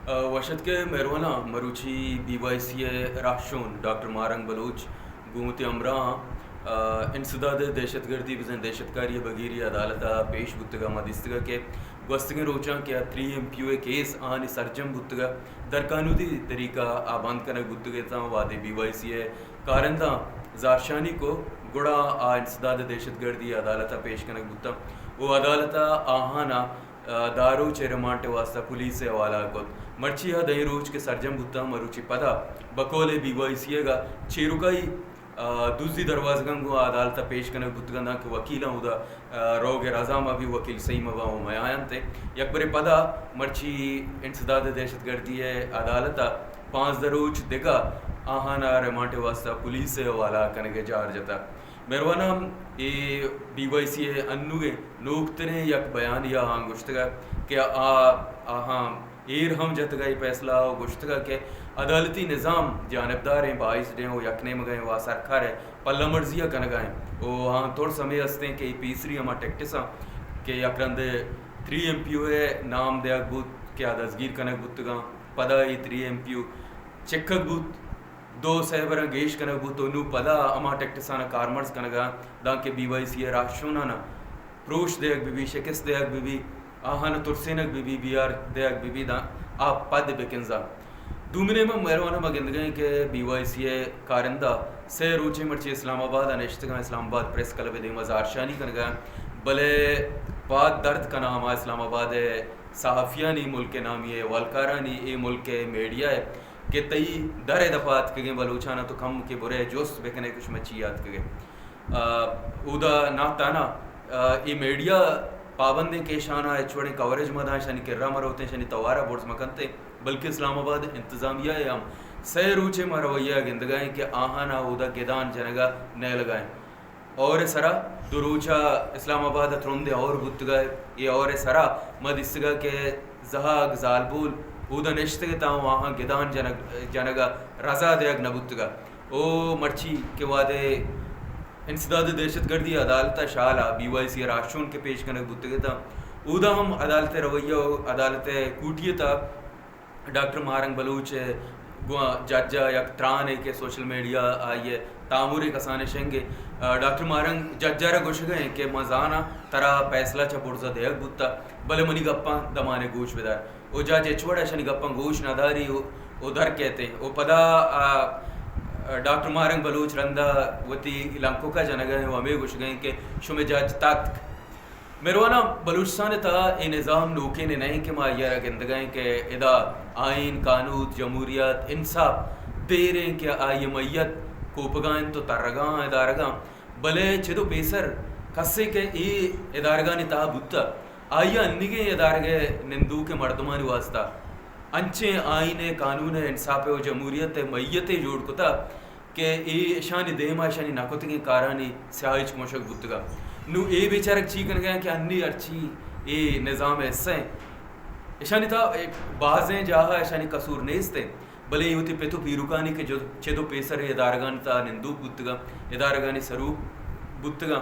ء، وش اتکے مہرواناں، مروچی بی وائی سی ء راہشون ڈاکٹر ماہ رنگ بلوچ گوں وتی ہمراہاں، ء، انسداد دہشت گردی بزاں دہشت کاری ء بگیری عدالت ء پیش بوتگ ء ما دیستگ کہ گوستگیں روچاں کہ آ تھری ایم پی او ء کیس آہانی سرجم بوتگ ء در قانودی طریقہ آ بند کنگ بوتگ اتاں، وہدے بی وائی سی ء کارندہاں زہرشانی کو، گڑا آ انسداد دہشت گردی عدالت ء پیش کنگ بوتاں و عدالت ء آہانا ء، دہ روچ ء ریمانڈ ء واستہ پولیس ء حوالہ کت۔ مرچی آ دہیں روچ کہ سرجم بوتاں، مروچی پدا بقول بی وائی سی ء چیرکائی، ء، دزی دروازگاں گوں عدالت ء پیش کنگ بوتگ انت، دانکہ وکیلاں اودا، ء، روگ ء رضا مہ بی، وکیل سہی مہ باں و میاینت۔ یک برے پدا مرچی انسداد دہشت گردی ء عدالت ء پانزدہ روچ دگہ آہان ء ریمانڈ ء واستہ پولیس ء حوالہ کنگ ء جار جتگ۔ مہرواناں، اے بی وائی سی ء انوگیں نوکتریں یک بیانیہ آہاں گوشتگ کہ آ، آہاں ایر ہم جتگ اے پیسلہ ء گوشتگ کہ عدالتی نظام جانبداریں، باعث ڈیں و یک نیمگیں و سرکار ء پلہ مرزی ء کنگ ء انت و آہاں ترس ہمے استیں کہ اے پیسری ہما ٹیکٹساں کہ یک رندے تھری ایم پی او ء نام دیگ بوت کہ آ دزگیر کنگ بوتگاں، پدا اے تھری ایم پی او چکگ بوت، دو سئے براں گیش کنگ بوت و نوں پدا ہما ٹیکٹساں کارمرز کنگ ء انت، دانکہ بی وائی سی ء راہشوناں پروش دیگ بہ بی، شکست دیگ بہ بی، آہاں ترسینگ بہ بی، بیار دیگ بہ بی، داں آ پد بکنزاں۔ دومی نیمگ ء مہرواناں ما گندگ ء ایں کہ بی وائی سی ء کارندہ سئے روچے مرچی اسلام آباد ء نشتگاں، اسلام آباد پریس کلب ء دیما زہرشانی کنگ ء انت، بلے پاد درد کناں ہما اسلام آباد ء صحافیانی، ملک ء نامی ء احوالکارانی، اے ملک ء میڈیا ء کہ تئی در ء دپ ء اتکگیں بلوچاں تو کم کہ برے جست بکنے کہ شما چی اتکگے۔ آ، اودا نہ تہنا، آ، اے میڈیا پابندیں کہ ایشانا ہچ وڑیں کوریج مہ داں، ایشانی کرا مہ روتیں، ایشانی توار ء برز مہ کنتیں، بلکہ اسلام آباد انتظامیہ ء ہم سئے روچے ما رویہ ء گندگا ایں کہ آہانا اودا گدان جنگا نیلگا ایں۔ اور ء سرا دو روچ ء اسلام آباد ء ترندیں اور بوتگ ء اے اور ء سرا ما دیستگ ء کہ زہگ زالبول اودا نشتگ اتاں و آہاں گدان جنگ، جنگ ء رضا دیگ نہ بوتگ ء۔ او مرچی کہ وہدے انسداد دہشت گردی عدالت ء شال ء بی وائی سی ء راہشون کہ پیش کنگ بوتگ اتاں، اودا ہم عدالت ء رویہ و عدالت ء کوٹی ء تہ ڈاکٹر ماہ رنگ بلوچ ء گوں جج ء یک ترانے کہ سوشل میڈیا آئی ء تامورے کسانیں شنگے، ڈاکٹر ماہ رنگ جج ء را گوشگ ء انت کہ من زاناں ترا پیسلہ چہ برز ء دیگ بوتگ، بلے منی گپاں دمانے گوش بدار۔ و جج ہچ وڑ اشانی گپاں گوش نہ داری و، و در کیت انت۔ و پدا، آ، ڈاکٹر ماہ رنگ بلوچ رندا وتی لنکک ء جنگ ء انت و ہمے گوشگ ء انت کہ شمے جج تتک۔ مہرواناں، بلوچستان ء تہا اے نظام نوکین ء نہ انت کہ ما آئی ء را گندگ ء ایں کہ ادا آئین، کانود، جمہوریت، انصاف دیر انت کہ آئی ء میت کوپگا انت و ترگاں ادارگاں، بلے چد و پیسر کسے کہ اے ادارگانی تہا بوتگ، آئی ء انیگیں ادارگ ء نندوک ء مردمانی واسطہ انچیں آئین ء، کانون ء، انصاف ء و جمہوریت ء میتے جوڑ کتگ کہ اے اشانی دیم ء اشانی نہ کتگیں کارانی سیاہیچ کنشگ بوتگ۔ نوں اے بیچارگ چی کنگ ء انت کہ انی ہرچی اے نظام ء حصہ انت، اشانی تہا بازیں جاہ ء اشانی قصور نیست انت، بلے اے وتی پت و پیرکانی کہ جو-، چد و پیسر اے ادارگانی تہا نندوک بوتگاں، ادارگانی سروک بوتگاں،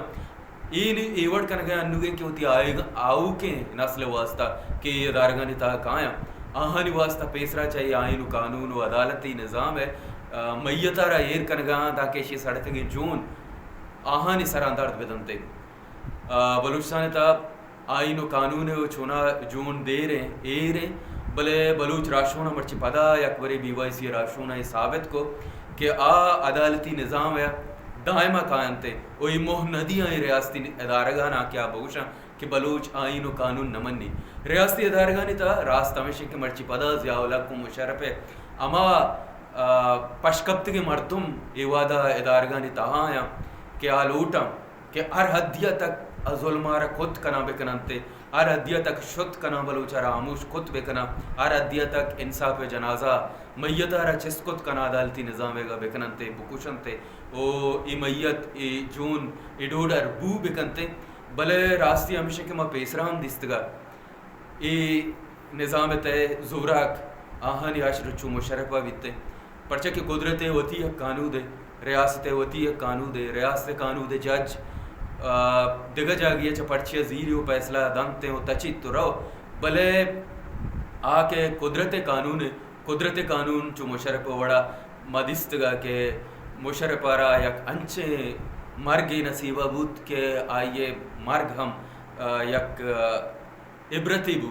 اے نی-، اے وڑ کنگ ء انوگیں کہ وتی آئیگ-، آؤکیں نسل ء واسطہ کہ اے ادارگانی تہا کایاں، آہانی واسطہ پیسرا چہ اے آئین و قانون و عدالتی نظام ء، آ، میت ء را ایر کنگ ء آں، دانکہ ایشی ء سڑتگیں جون آہانی سراں درد بدنت۔ آ، بلوچستان ء تہا آئین و قانون ء چونا جون دیر ایں، ایر ایں، بلے بلوچ راہشوناں مرچی پدا یک برے بی وائی سی ء راہشوناں اے ثابت کو کہ آ عدالتی نظام ء دائم ء کاینت و اے موہ ندی آں اے ریاستی ادارگاناں کہ آ بگوشاں کہ بلوچ آئین و قانون نہ منی۔ ریاستی ادارگانی تہا راست ہمیش انت کہ مرچی پدا ضیاء الحق و مشرف ء ہما، آ، پشکپتگیں مردم اے وہدا ادارگانی تہا آیاں کہ آ لوٹاں کہ ہر حدیا تک آ ظلم ء را کت کناں بکننت، ہر حدیا تک شت کناں بلوچ ء را ہاموش کت بکناں، ہر حدیا تک انصاف ء جنازہ میت ء را چست کت کناں، عدالتی نظام ء بکننت، بکشنت، او اے میت، اے جون، اے ڈوڈر بو بکنت۔ بلے راستی ہمیش کہ ما پیسرا ہم دیستگا اے نظام ء تہ ء زوراک آہانی حشر چو مشرف ء بیت انت، پرچا کہ قدرت ء وتی یک قانود ء، ریاست ء وتی یک قانود ء، ریاست ء قانود ء جج، آ، دگہ جاگہے ء چہ پرچی ء زیری و پیسلہ دنت ء و تچیت و رو، بلے آ کہ قدرت قانون، قدرت قانون چو مشرف وڑا ما دیستگا کہ مشرف ء را یک انچیں مرگے نصیبہ بوت کہ آئی ء مرگ ہم، آ، یک، آ، عبرتے بو۔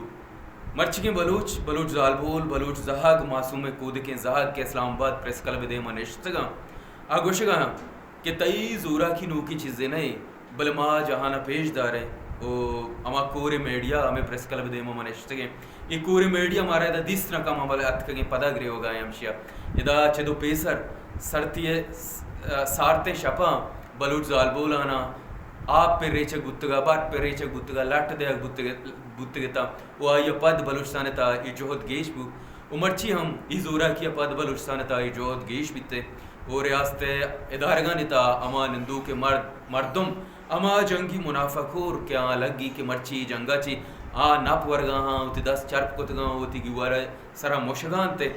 مرچیگیں بلوچ، بلوچ زالبول، بلوچ زہگ، معصومیں کودکیں زہگ کہ اسلام آباد پریس کلب ء دیما نشتگاں، آ گوشگا ہاں کہ تئی زوراکی نوکیں چیزے نہ، بلے ما جہان ء پیش داریں۔ او ہما کور میڈیا ہمیں پریس کلب ء دیما ما نشتگیں۔ اے کور میڈیا مارا ادا دیست نہ کم، بلے اتکگیں پدا گریوگا ایں ہمشیا۔ ادا چد و پیسر سرتی ء س-، سارتیں شپاں بلوچ زالبولاناں آپ پر ریچگ بوتگا، برف پر ریچگ بوتگا، لٹ دیگ بوتگ-، بوتگتا و آئی ء پد بلوچستان ء تہا اے جہد گیش بو و مرچی ہم اے زوراکی ء پد بلوچستان ء تہا اے جہد گیش بیتے و ریاست ء ادارگانی تہا ہما نندوک ء مرد-، مردم، ہما جنگی منافع کور کہ آ لگی کہ مرچی جنگا چی آ نپ ورگا ہاں، وتی دست چرپ کتگاں، وتی گیوار ء سرا مشگانت ء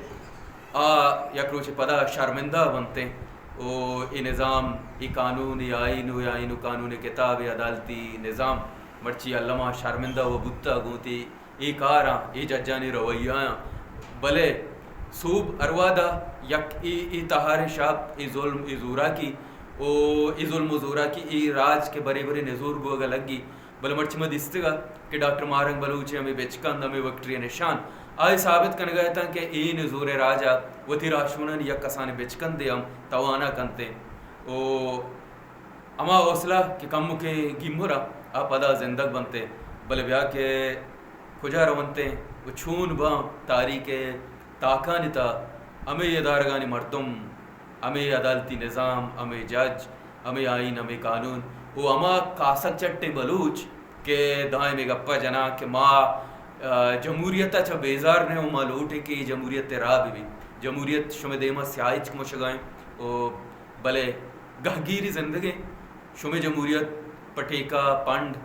آ یک روچے پدا شرمندہ بنت ء او اے نظام، اے قانون، اے آئین و اے آئین و قانون، اے کتاب، اے عدالتی نظام مرچی الما شرمندہ و بوتا گوں وتی اے کاراں، اے ججانی رویہاں۔ بلے سوب ہر وہدا یک اے، اے تہاریں شاپ، اے ظلم، اے زوراکی، او اے ظلم و زوراکی، اے راج کہ برے برے نزور بوگا لگی، بلے مرچی ما دیستگا کہ ڈاکٹر ماہرنگ بلوچ ء ہمے بچکند، ہمے وکٹری ء نشان، آئی ثابت کنگا اتاں کہ اے نزوریں راج ء وتی راہشونانی یک کسانیں بچکندے ہم توانا کنت ء او ہما حوصلہ کہ کمکیں گیمر ء آ پدا زندگ بنت ء، بلے بیا کہ کجا رونت ء و چون باں تاریخ ء تاکانی تہا ہمے ادارگانی مردم، ہمے عدالتی نظام، ہمے جج، ہمے آئین، ہمے قانون و ہما کاسگ چٹیں بلوچ کہ دائم اے گپا جناں کہ ما، آ، جمہوریت ء چہ بیزار نہ و ما لوٹیں کہ اے جمہوریت ء راہ بہ بیت۔ جمہوریت شمئے دیما سیاہ ہچک مشگائیں و بلے گہگیری زندگیں۔ شمئے جمہوریت پٹیکا پنڈ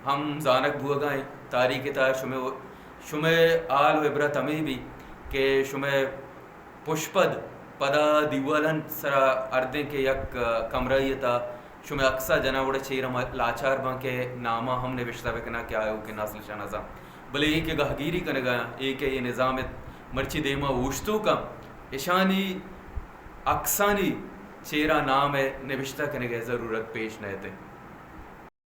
ہم زانگ بوگا ایں۔ تاریخ ء تہا شمئے، شمئے حال و عبرت ہمے بی کہ شمئے پشپد پدا دیوالان سرا اردیں کہ یک کمرہ ء تہا شمئے عکسا جناں وڑے چیرا ما لاچار باں کہ ناما ہم نبشتہ بکناں کہ آیوکیں نسل شہ نزاں۔ بلے اے کہ گہگیری کنگا، اے کہ اے نظام ء مرچی دیما اوشتوکاں، اشانی عکسانی چیرا نام ء نبشتہ کنگ ء ضرورت پیش نہ اتیں۔